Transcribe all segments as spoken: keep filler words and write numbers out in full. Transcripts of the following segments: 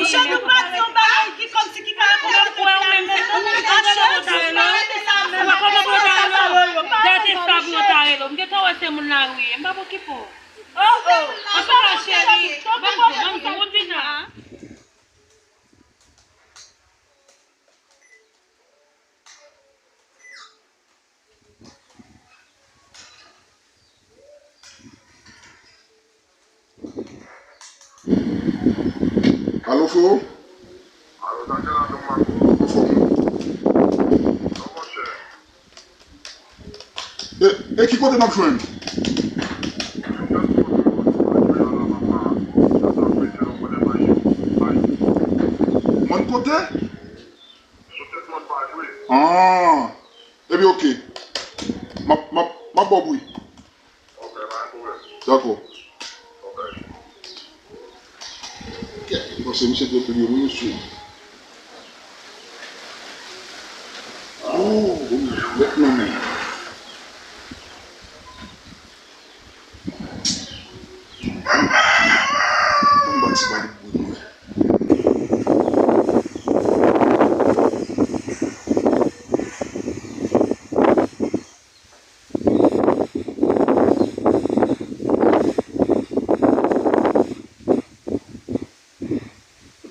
Chè nou pa di yon bagay ki kòmsi ki ka rekonèt. Ou wè ou menm se moun ki te rele w ta rele w. Ou wè kòman pou yo ta rele w? Dèyè te sa pou yo ta rele w. M gentan wè se moun la wi. M pa pou ki pou. Antouka cheri, ban m di, ban m di, moun vin la. Alo, freo? Alo, sa k gen la, Don Marco? Anfòm, wi. Non, monchè. E, e ki kote n ap jwenn? Mòn kote? Ah. Ebyen, oke. M ap, m ap, m ap ba w bri. Dakò. Kèt, mwen panse misye te bliye mwen sou. Oh, bon, mèt nan men. Bon, bati pa de bri mwen.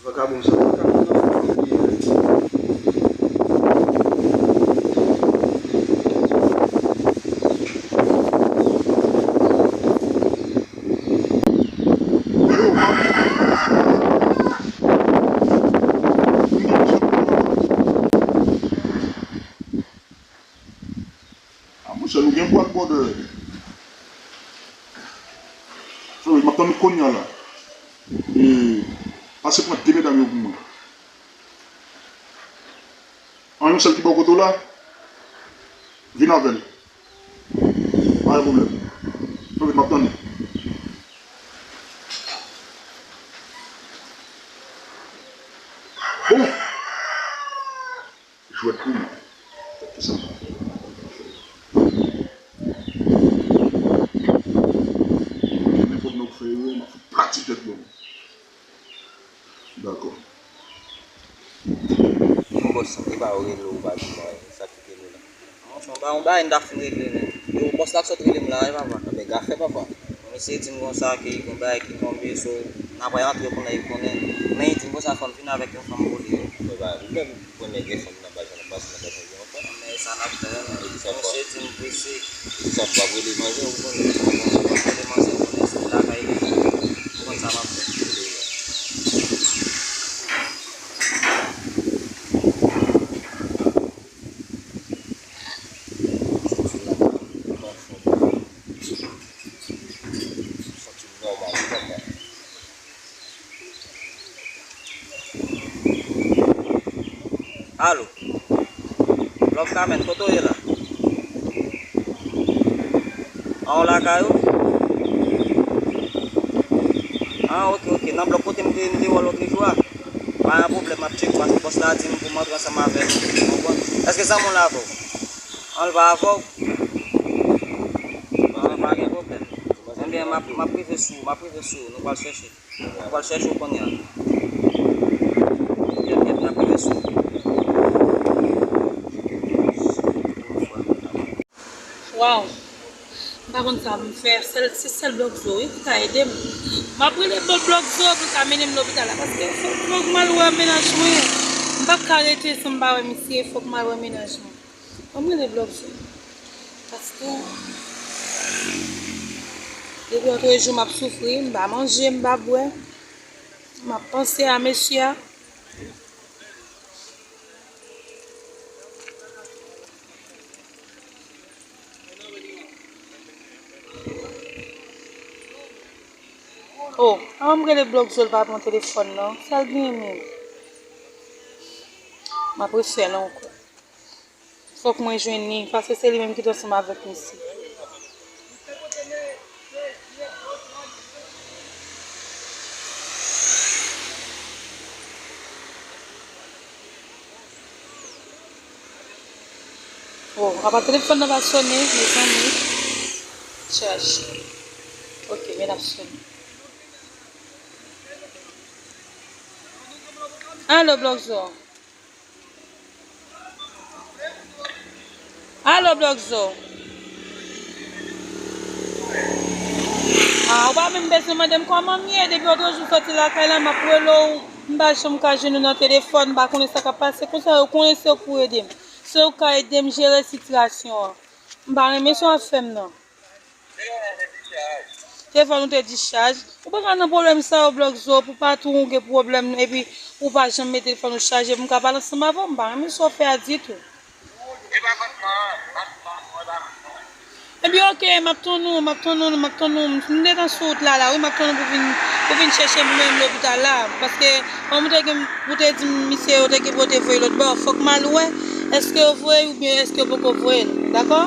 Vakabon sa pa ka fè nan fòm li ye. Ah, monchè, nou gen bwat bòdè. Frè, m ap tann ou kounye a la. E, pase pran de medam yo pou mwen. An, yon sèl ki bò kote w la, vin avè l. Pa gen pwoblèm. Frè, m ap tann ou. Bon. Jwèt pou mwen. Fè sa. Nenpòt nèg fè erè, m ap fout plat ti tèt bò. Dakò. Bon, bòs, se pa ou rele ou pa di mwen sa ki te nou la. Anfen, ba yon bagay n ta fin regle, men. Yo, bòs la sot rele m la, wi, papa. Anben, gafè, papa. Bon, mesye di m konsa ke yon bagay ki tonbe, so, n ap antre pou nèg konnen. Men, di m konsa, fò m vin avèk yon fanm pou li, wi. Mwen pa, mwen menm, premye gen fanm nan baz la, nan baz la, nan baz la, gen yon fanm. Men sa n ap fè, men. Mesye di m prese. Sa w ap rele manje, ou konnen. Rele manje, konnen se lakay li. Ou konn sa m ap fè. Alo. Love Kamen, kote w ye la? An, w lakay ou? An, oke, oke. Nan blòk kote m te, m te wè w lòt jou a? Pa gen pwoblèm, m ap tcheke paske bòs la di m pou m antre ansanm avè nou. Ou konprann? Èske zanmi w la avè w? An, l pa avè w? An, pa gen pwoblèm. Ebyen, m ap, m ap rive sou ou, m ap rive sou ou. Nou pral chèche. Mwen pral chèche w kounye a. Yèp, yèp, n ap rive sou ou. Waw. M pa konn sa pou m fè. Sèl, se sèl Blòk Zo, wi, ki ka ede m. M ap rele Blòk, Blòk Zo pou l ka mennen m lopital la, paske fòk, fòk m al wè mennaj mwen. M p ap ka rete san m pa wè misye, fòk m al wè mennaj mwen. Ban m rele Blòk Zo. Paske depi lòtrejou m ap soufri, m pa manje, m pa bwè. M ap panse a mesye a. Oh, anvan m rele Blòk Zo, l pa pran telefòn nan. Sa l gen menm? M ap refè l ankò. Fòk mwen jwenn li, paske se li menm ki te ansanm avèk misye. Oh, apa telefòn nan pa sonnen, mezanmi. Chache. Ok, men l ap sonnen. Alo, Blòkzo. Alo, Blòkzo. Ah, ou pa menm bezwen mande m kòman m ye. Depi otrejou soti lakay la, m ap rele w. M pa janm ka jwenn ou nan telefòn. M pa konnen sa k ap pase. Konsa, yo konnen se ou k pou ede m. Se ou k ka ede m jere sitiyasyon an. M pa renmen sa w ap fè m nan. Telefòn ou te dichaj. Ou pa ka nan pwoblèm sa yo, Blòkzo, pou pa tou ou gen pwoblèm, epi ou pa janm mete telefòn ou chaje pou m ka pale ansanm avè w. M pa renmen sa w fè a ditou. Ebyen, oke, m ap tann ou, m ap tann ou, m ap tann ou. M gentan sou wout la, la, wi, m ap tann ou pou vin, pou vin chèche m menm lopital la. Paske, kòm ou te gen, ou te di m, misye, yo te gen pou yo te voye lòt bò, fòk m al wè, èske yo voye oubyen èske yo poko voye l, dakò?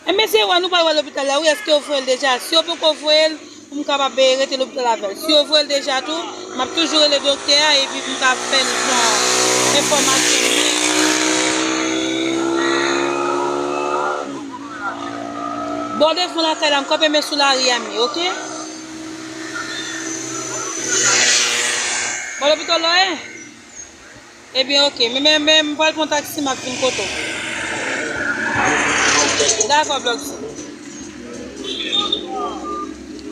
Ebyen, se wè, nou pral wè lopital la, wi, èske yo voye l deja? Si yo poko voye l, pou m kapab, eh, rete lopital avè l. Si yo voye l deja tou, m ap toujou rele doktè a epi pou m ka fè l pran enfòmasyon li. Bò devan lakay la, m kanpe men sou lari a m ye, oke? Bò lopital la, eh? Ebyen, oke. Men, men, men, m pral pran taksi, m ap vin kote w. Dakò, Blòkzo.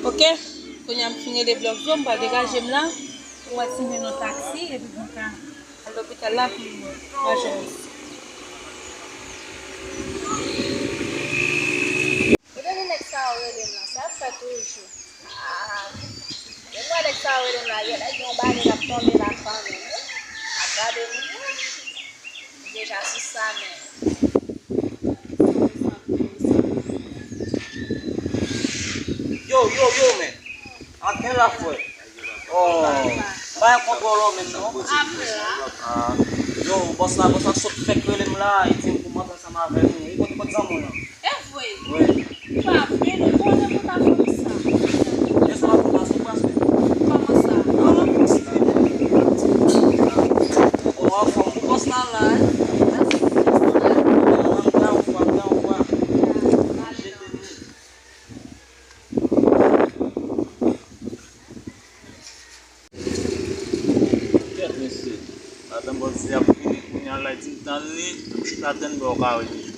Oke? Kounye a m fin rele Blòkzo, m pral degaje m la. Pou m wè si m jwenn yon taksi, epi pou m ka al lopital la, pou m pa jwenn misye. Ou te di nèg sa yo rele m lan, sa y ap fè toujou. Ah, depi m wè nèg sa yo rele m la, yè, nèg gen yon bagay k ap tonbe la kanmenm, wi. M ap gade moun nan, m deja sou sa, men. Yo, yo, yo, men. Anken la, frè. Oh, m pa gen kontwòl ou menm, non. Ah, yo, bòs la, bòs la sot fèk rele m la, e di m pou m antre ansanm avè nou. E kote, kote zanmi w lan? E vre? Wi. Pa vre, nou konnen pou ta fè sa. Èske w ap pase, w pase? Kòman sa? Kòman pou site? Bon, anfòm pou bòs la la, hein? Mèsi. Mèsi. Mèsi. Mèsi. Kèt mesye, madanm bòs di ap vini kounye a la, di m tann li, m chita tann bò kare toujou.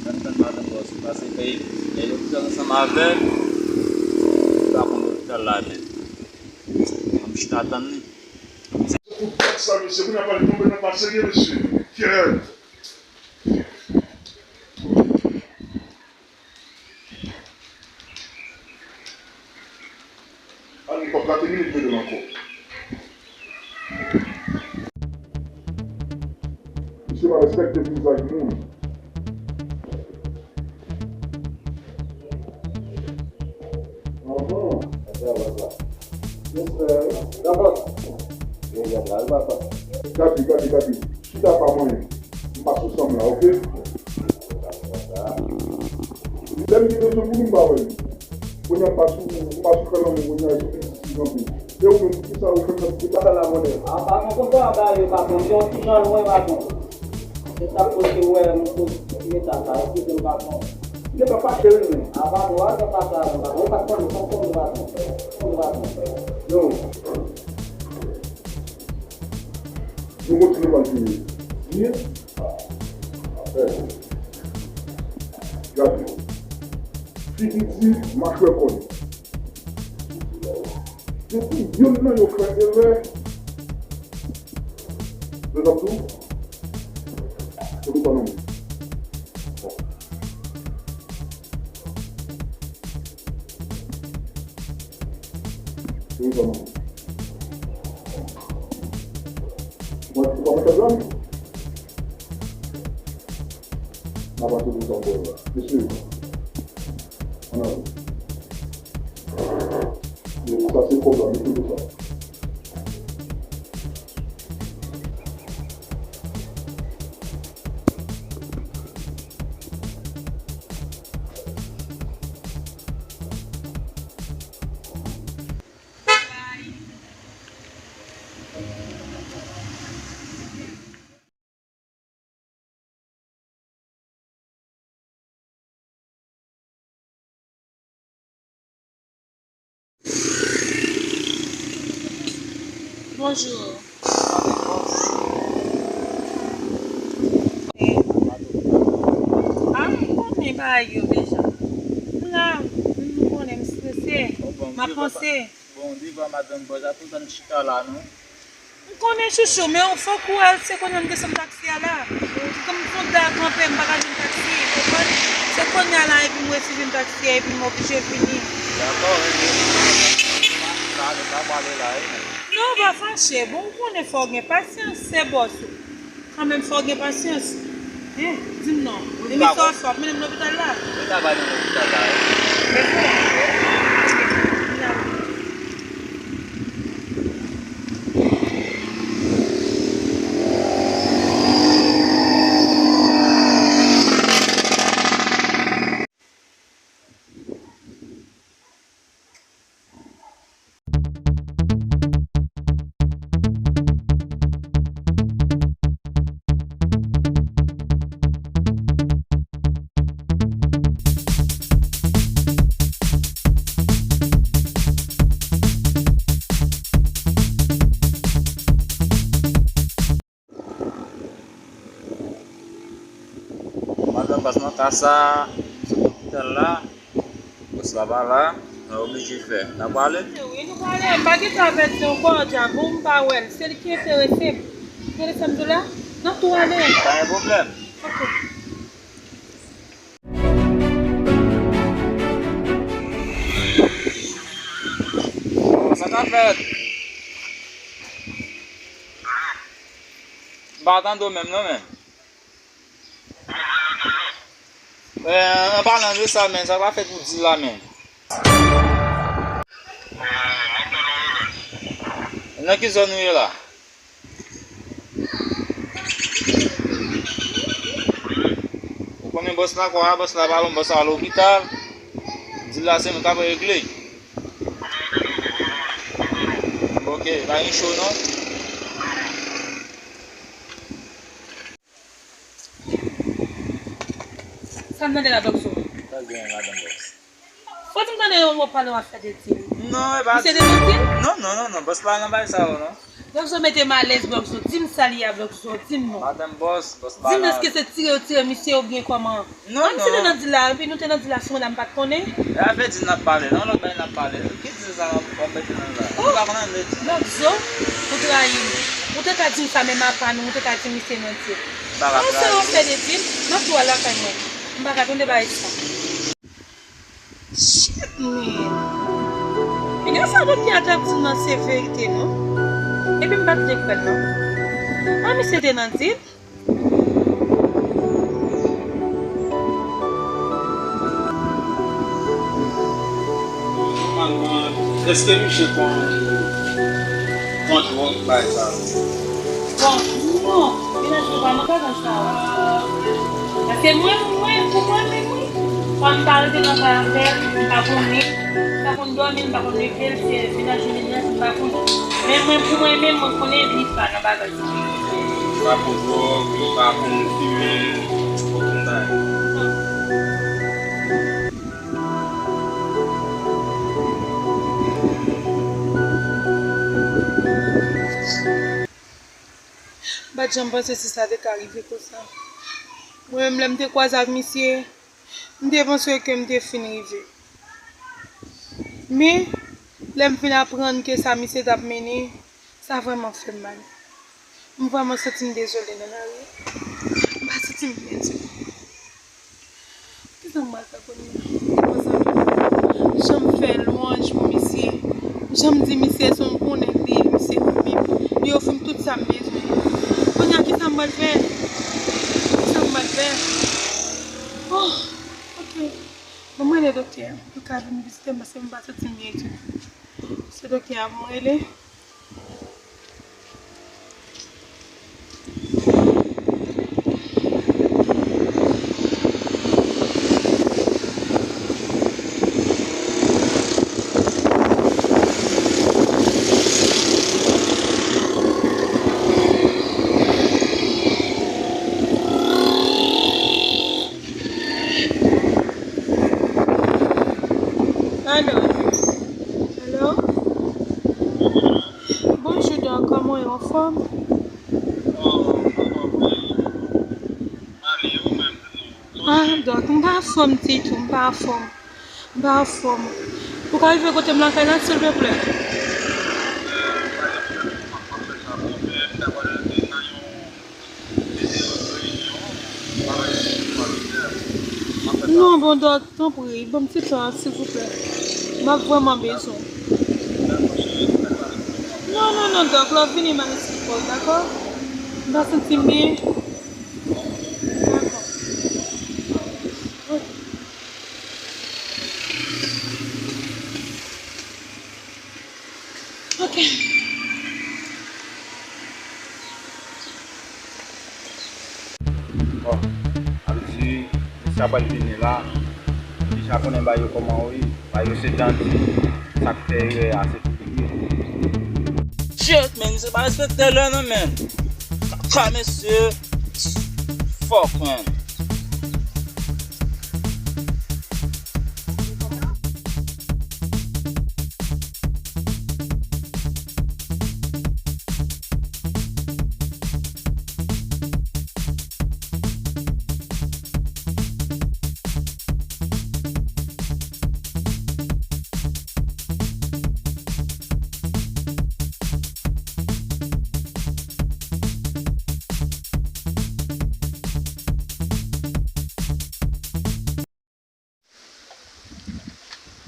Tann, tann madanm bòs li pase peye, e lopital ansanm avè l, li pa konn lopital la menm. M chita tann li. Se pou tèt sa, mesye, kounye a pale tonbe nan pa serye, mesye. Kèt. Ann, li pap gate minit mete l ankò. Misye pa respekte vizaj moun. Ahan. Respè, wi. Granbòs. Gade, gade, gade. Chita pa mwen. M pa sou sa m la, oke? Lè m gen bezwen moun, m pa wè li. Kounye a m pa sou, m pa sou fè lanmou, kounye a sou piti kanpe. E ou menm, poukisa ou fè m nan piti? Papa la mòdèl. A, pa konn konn sa, ba yo, pa konn. Yon ti jan lwen, pa konn. Se sa pote wè, m pote ti meta sa, eskize m, pa konn. Li pa fache, wi, men. A, pa konn, a, se pa sa, pa konn. Ou pa konn, ou pa konn, ou pa konn. Ou pa konn. Yo. Nou kontinye pral fini. Byen. Gade. Figi di, machwè kòn. Depi youn nan yo fè erè, yo t ap tou, yo tou pa nan men. Bon. Yo tou pa nan men. Mwen, ou pa mèt ap la? N ap pase pou sa pou la. Mesye, ann ale. Yo, sa se kòb la, mesye, pou sa. Bonjou. Ah, m konnen bagay yo deja. M la, m konnen m strese. M ap panse. Bon, diva madanm bòz la, tout tan chita la, non? M konnen chouchou, men fòk ou wè, se konnen m desann taksi a la. Kòm m fè yon tan kanpe, m pa ka jwenn taksi, w konprann? Se kounye a la, epi m resi jwenn taksi a, epi m oblije vini. Dakò, rete. Pa ale, pa pale la, wi. Non, pa fache. Bon, ou konnen fò w gen pasyans, se bòs ou. Kanmenm, fò w gen pasyans. Hein, di m non. Emisyon an, w ap mennen m lopital la? Ou ta ba nou lopital la, wi. Mèsi. Ok, vini avè m. Madanm bòs nan ka sa, sou lopital la, bòs la pa la, nou oblije fè. N a prale? Wi, nou prale. M pa gen tan pèdi ankò, djab, ou m pa wè l. Se li ki enterese m. Enterese m tou la? N ap tou ale. Pa gen pwoblèm. Ok. Sa k ap fèt? M pa tande w menm non, men. Eh, an palan de sa, men, sa pa fèt pou di la, men. Nan ki zòn ou ye la? Ou konnen bòs la kwa, bòs la pa lwen, bòs la lopital. Di l la se mwen k ap regle. Ok, pa gen cho non. Sa m tande la, Bòkso? Sa l gen, madanm bòs? Fò di m tande w ap pale w afè de dil. Non, e pa dil. Misye te nan dil? Non, non, non, non, bòs pa nan bagay sa yo, non. Bòkso mete m alèz, Bòkso. Di m sa li ye, Bòkso. Di m non. Madanm bòs, bòs pa nan. Di m èske se tire yo tire misye oubyen kòman? Non, non. Ann, si nou te nan dil la, epi nou te nan dil la, se mwen la m pa t konnen. E afè dil n ap pale, non, lòt bagay n ap pale. Ki dil sa w ap mete nan la? Oh! Ou pa konn ann de dil. Bòkso, ou trayi m. Ou te ka di m sa, men m apa nou, ou te ka di m misye nan dil. M pa ka trayi. An, se yon afè de dil, m ap tou al lakay mwen. M pa ka tande bagay sa. Shit, man. Piga sa doktè a t ap di m nan se verite, non? Epi m pa t vle kwè l, non. Ah, misye te nan dil. Nòmalman, èske misye pran, pran dwòg, bagay sa yo? Bon, non, mennaj mwen pa nan bagay sa yo. Paske mwen, mwen, pou mwen menm, wi, fò m pa rete nan kay avè l, m pa konnen, m pa konn dòmi, m pa konn leve l, se mennaj mennaj, m pa konnen. Men mwen, pou mwen menm, mwen konnen li pa nan bagay sa. Li pa pran dwòg, li pa konn fimen, okenn bagay. M pa t janm panse si sa te ka rive konsa. Mwen menm, lè m te kwaze ak misye, m te panse ke m te fin rive. Men, lè m fin aprann ke sa misye t ap mennen, sa vrèman fè m mal. M vrèman santi m dezole nan lari. M pa santi m byen ditou. Kisa m pral fè kounye a? Devan zanmi m, jan m fè lwanj pou misye, jan m di misye se yon bon nèg li ye, misye renmen m, li ofri m tout sa m bezwen. Kounye a, kisa m pral fè? Kisa m pral fè? Oh, ok. Ban m rele doktè a pou l ka vin vizite m, paske m pa santi m byen ditou. Se doktè a pou m rele. Alo? Alo? M pa anfòm ditou, m pa anfòm. M pa anfòm. Ou ka rive kote m lakay la, silvouplè? Non, bon, Dòk, tanpri, ban m ti tan, silvouplè. M ap vrèman bezwen. Non, non, non, Dòk, lè w vini, m a esplike w, dakò? M pa santi m byen. Dakò. Ok. Ok. Bon, ap di, sa pral vini la, deja konnen ba yo kòman w ye, ba yo se dandi, sa k fè erè a, se pou li ye. Shit, man, se pa respekte lè non, man. Kaka, mesye. Fuck, man.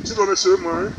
Ti do mesye, mwen, wi.